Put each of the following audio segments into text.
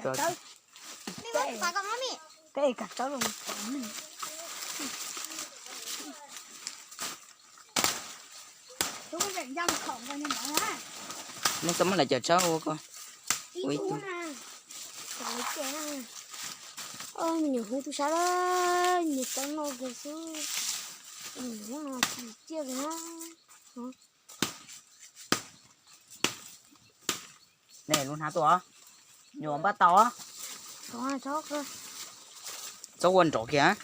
Peb kam tsawb los. Nej txhob muab lawv cov tsawb ua ko. Ua ib tug. Me nyuam hu tub sab, nyias tsawb noj kiag xwb. Ciaj li na. Nej lub hnab tuaj, nyuam npaj tau. Txhob ua nrov kiag.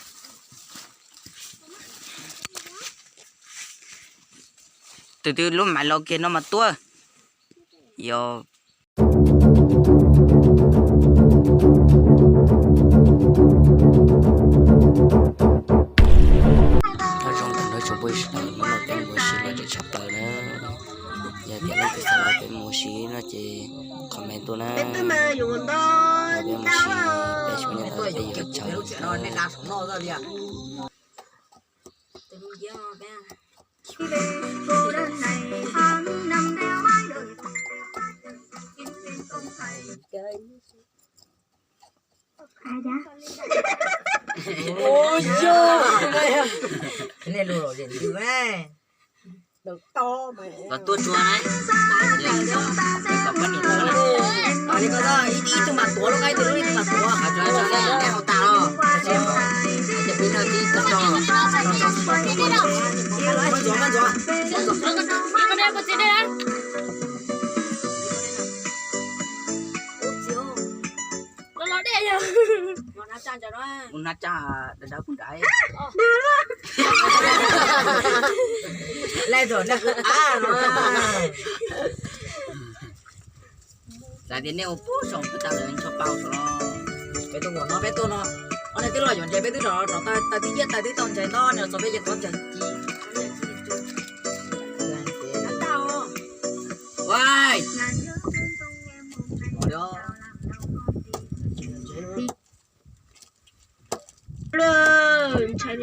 Tus twg lub mais los kiag no mas tuaj. Yog nyob zoo tag nrho tsoom phooj ywg sawv daws, hnub no peb mus ua si los tseem tshaj plaws na. Yog tias leej twg xav los peb mus ua si no ces comment tuaj na. Yog peb mus ua si, peb tsis muaj nyiaj tau peb yuav ua tsaug na. Los tuaj tsuag na. Ib tug mas tuav lub nqaij, ib tug mas tuav. Hais tsuag tsuag ne, nej haus tas los? Ces peb no tib tug no. Los los dej yog. Mus hnab tsaj dav dav kuv nrad. Lawv tias nej ua pub saum pub tas lawm ntsho pab saum no. Peb tuaj ua no, peb tuaj no. Ob niag twb los yuav ntses, peb twb rov rov taw twb ciaj taw twb tau ntses nto nws txog peb ces qhov ntses ci. Ua, ntshai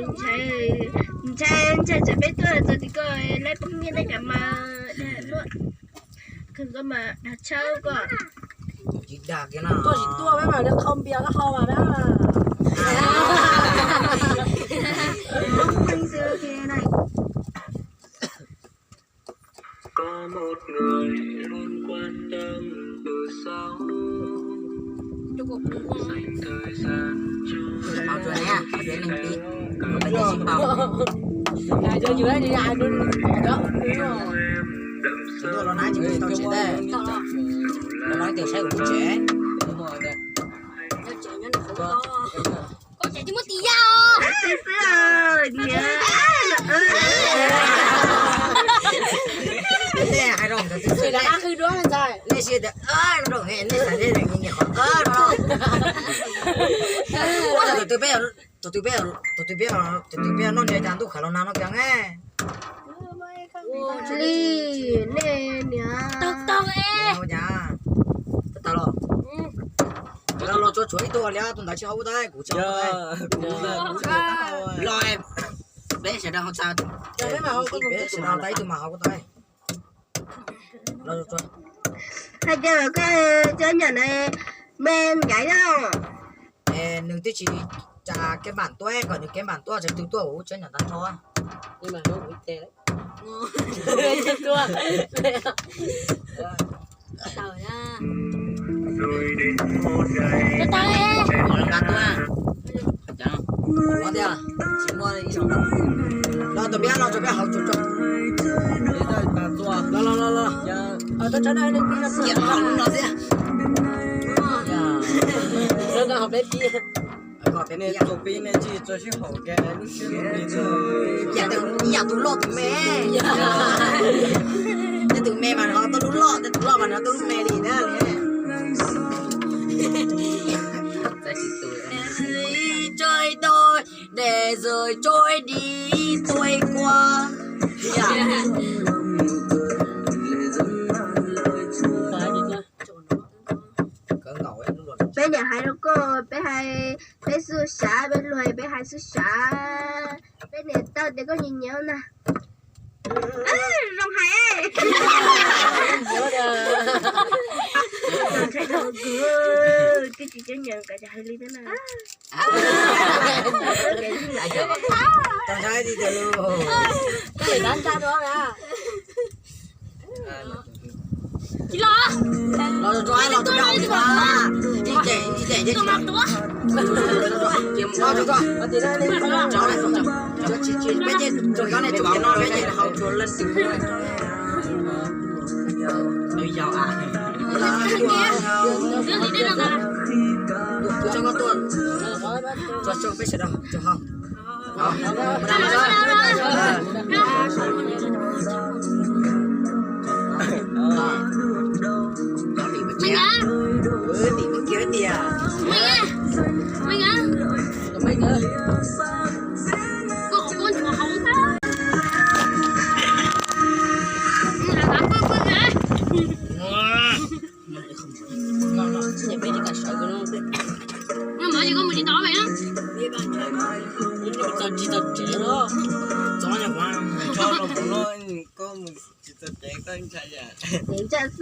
ntshai ntshai tsam peb tuaj txog tim ko lawv poob nyiaj dej kav mas luaj. Kawg koj mas dag tshawb koj. Koj tsis tuaj peb mam li qhau npias koj haus mas na. Los no ces kuv tsis tau tsev, los no tias saib kuv lub tsev. Koj tsev tsis muaj tis yaj os. Nej hais rau ntawd, nej siab tias nej xav nej qhov qab no. Tus twg peb, tus twg peb, tus twg peb noj ntses cas ntuj khawv los nag no kiag ne. Li nej niam. Tau tau e. Tau los. Los tsuav tshuav ib tug li, tus ntawd tsis haus kuv taub, kuv tsis haus kuv taub. Los peb sawv daws haus tag, peb sawv daws haus tag ib tug mas haus kuv taub. Hais tias koj cov nyom na me ncaim no. Nws twb tsis tsa kev npam tuaj, kom nws kev npam tuaj tseem twg tuaj ua tseb nyom tag nrho. Los tus peb los tus peb hauv tsuag tsuag. Los los los los. Tus peb ne tsis txog sib haum lub me. Yam tus loj tus me. Tej tus me mas nws ho tau lub loj, tej tus loj mas nws ho tau lub me li na. Txais tau, để rồi trôi đi tôi qua. Peb niam hais rau koj, peb hais, peb xub xav, peb luag peb hais xub xav, peb niam tau tias koj nyiam nyiam na. Zoo hais. Tsis tseeb, ncaws kom hais li thiab na. Tau saib tib tug lus. Los rau, los rau, los rau, ib cem, ib cem, ib cem. Peb ces tsuas nyob nej tsuas no, peb ces hau tsuas leej twg. Kuv coj koj tuaj, tsuas peb sawv daws tsuas hau. Tsis tau tsev los, txog no kuv tso rau kuv no, koj mus tsis tau tsev koj ntshai yam. Ib tsis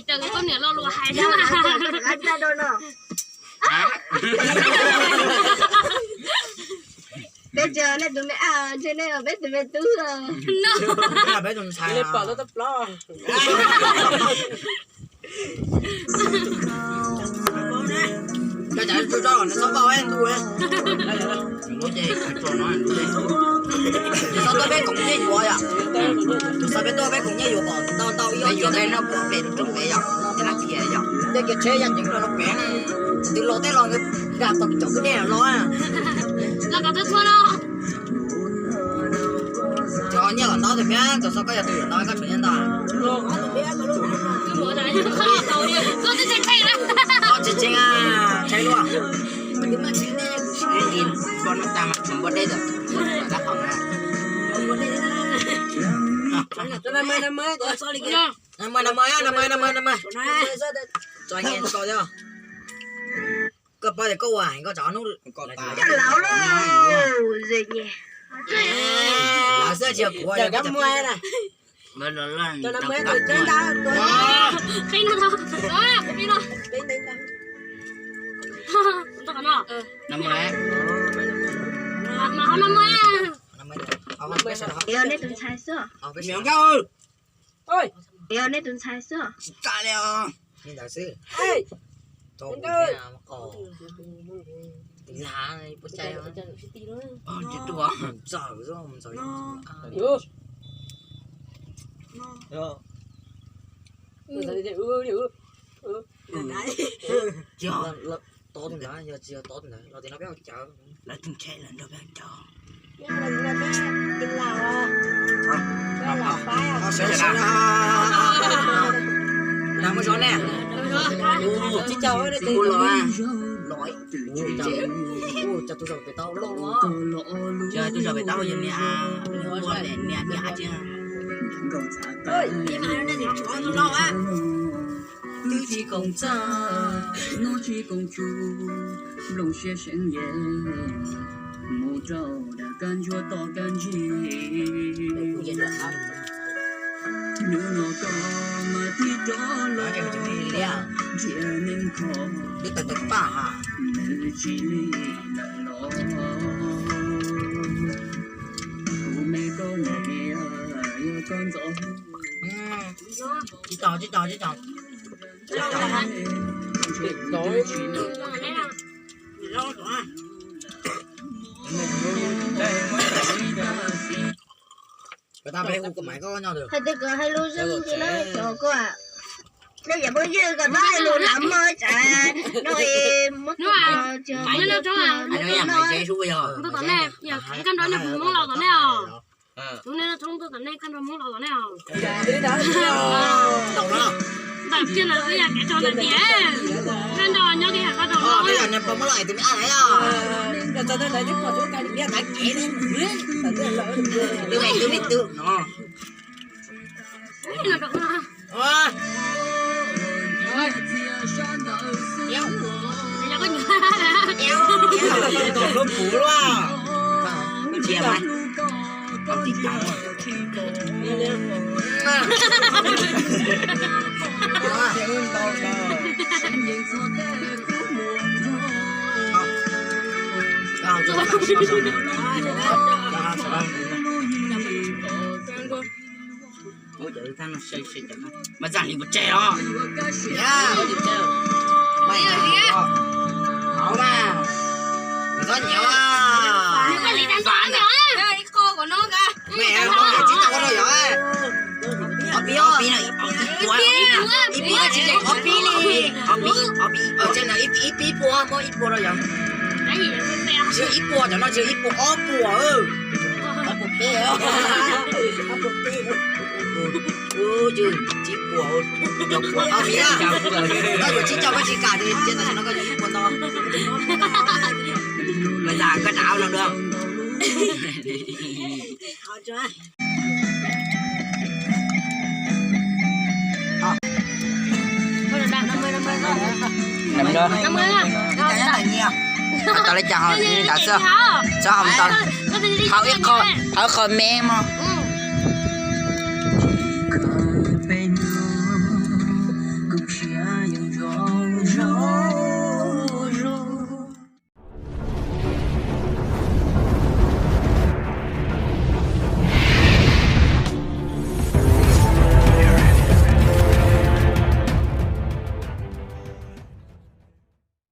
tau koj niam lo lus hais thiab mas. Peb tsis nej tus me ab, ntshe nej peb tus me tub. Peb tus ntxhais pom tau plaub. Cov tsav tsuj tso los nws txhob npau ntuj. Lub ces tso no, ces txhob tuaj peb koom nyiaj yuav yom. Txhob peb tuaj peb koom nyiaj yuav kom tau tau ib ob txhiab no puag pem rau pem yom, ces lab kiag yom. Tej kiag tsheb yam ceev rau pem, twb los tej los nws dam tau cov kwj dej los. Los kom txhua txhua no. Cov nyiaj los ntaub tiag, cov txhob koj yog tus yuav ntaub koj tseem nyiaj ntau. Tsis tseeb, tsheb luaj. Npua dej, npua dej. Tso nyiaj tso thiab. Koj paub tias koj ua heev koj tsav hnub. Coj laus lauj, ze nyem. Laus xwb tsis yog kuv, yog kab muag na. Qhib no, kuv qhib no. Mas ho no muag. Yog nej tus ntxhais xwb. Yog nej tus ntxhais xwb. Tsis tas li os. Li ntawd xwb. Tau kuv thiab qos. Tiv lav puas cai. Tsis tuaj mus txawm xwb mus txawm. Yog tob tus ntawd, yog tsis yog tob tus ntawd los tim no peb ua cawv. Lawv tus ntxhais lawv nrog peb ua cawv. Dag muaj zog ne. Ua los, los, cov tus zaum pem tau loj, cov tus zaum pem tau yog niam, niam niam niam. Twb tsis koom txaj, noj tsis koom tsum, nplooj siab seev yees, mus rau dag kab ntsuab toj kab ntsig. Hnub no koj mas tig rov los, nrhiav neeg kho, nws tsis li ntawd los. Kuv me koj niam, yog koj ntxov. Tsis tau, tsis tau, tsis tau. Hais tias kom hais lus zoo li no, cov koj, nej yam phooj ywg kom txhob hais lus lam mog, tsam no muab tus no, koj nrog nej Hmoob laus tom nej os. Tus nej thoob tuaj tom nej, koj nrog Hmoob laus tom nej os. Ntawm kiag lawm xwb yog kev tso ntawm tias, koj nrog nyob kiag yog koj nrog los. Lub puv luaj. Mas zaj li puas tseg os? Hauv mas, txhob nyiam. Ib qho kom no, tsis tau ua rau yom. Ob pib, ob pib, ib pib, ib pib, ob pib li. Ob pib, ob pib, ib pib pua, muab ib pua rau yom. Tsis ib puas, cov no tsis ib puas, ob puas. Ob puas peb, ob puas peb. Ub, tsib puas, rau puas ob pib na. Koj yuav tsib caug koj tsis kam ces cia tam sim no koj yuav ib puas tau. Mas zaj koj rau los dua. Tau li cas ho li ntawd xwb. Txhob hau tau, hau ib qho, hau ib qho me mog.